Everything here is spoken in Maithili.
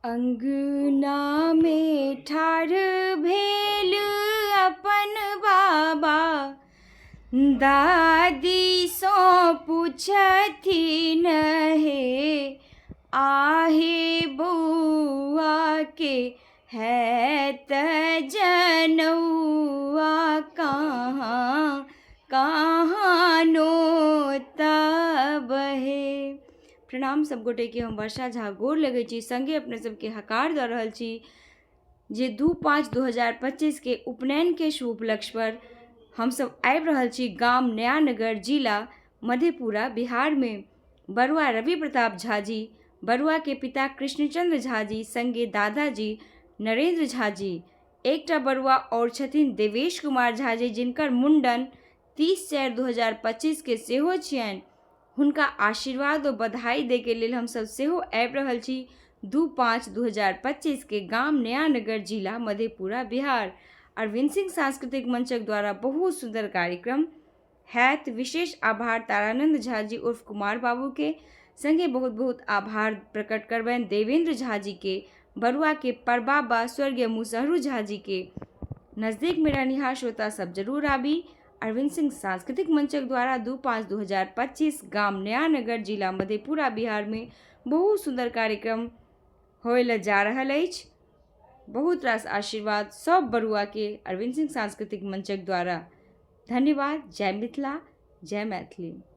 अङ्गनामे ठाढ़ भेल अपन बाबा दादीसँ पुछथिन हे आहे बौआके हैत जनौआ कहाँ कहाँ नोतब हे। प्रणाम सब गोटेके, हम वर्षा झा गोर लगै छी, सङ्गे अपने सबके हकार दऽ रहल छी जे 2/5/2025 के उपनयनके शुभ उपलक्ष्य पर हमसब आबि रहल छी गाम नयानगर, जिला मधेपुरा, बिहारमे। बरुआ रवि प्रताप झा जी, बरुआके पिता कृष्णचंद्र झा जी, सङ्गे दादाजी नरेंद्र झा जी। एकटा बरुआ आओर छथिन देवेश कुमार झा जी, जिनकर मुण्डन 30/4/2025 के सेहो छियनि। हुनका आशीर्वाद ओ बधाई दैके लेल हमसब सेहो आबि रहल छी 2/5/2025 के गाम नयानगर, जिला मधेपुरा, बिहार। अरविंद सिंह सांस्कृतिक मंचक द्वारा बहुत सुन्दर कार्यक्रम हैत। विशेष आभार तारानंद झा जी उर्फ कुमार बाबू के, संगे बहुत बहुत आभार प्रकट करबनि देवेंद्र झा जी के, बरुआ के परबाबा स्वर्गीय मुसहरू झा जी के। नजदीक में रहनिहार श्रोता सब जरूर आबी। अरविंद सिंह सांस्कृतिक मंचक द्वारा 2/5/2025 गाम नयानगर, जिला मधेपुरा, बिहार में बहुत सुंदर कार्यक्रम होय लए जा रहल अछि। बहुत रास आशीर्वाद सब बरुआ के अरविंद सिंह सांस्कृतिक मंचक द्वारा। धन्यवाद। जय मिथिला, जय मैथिली।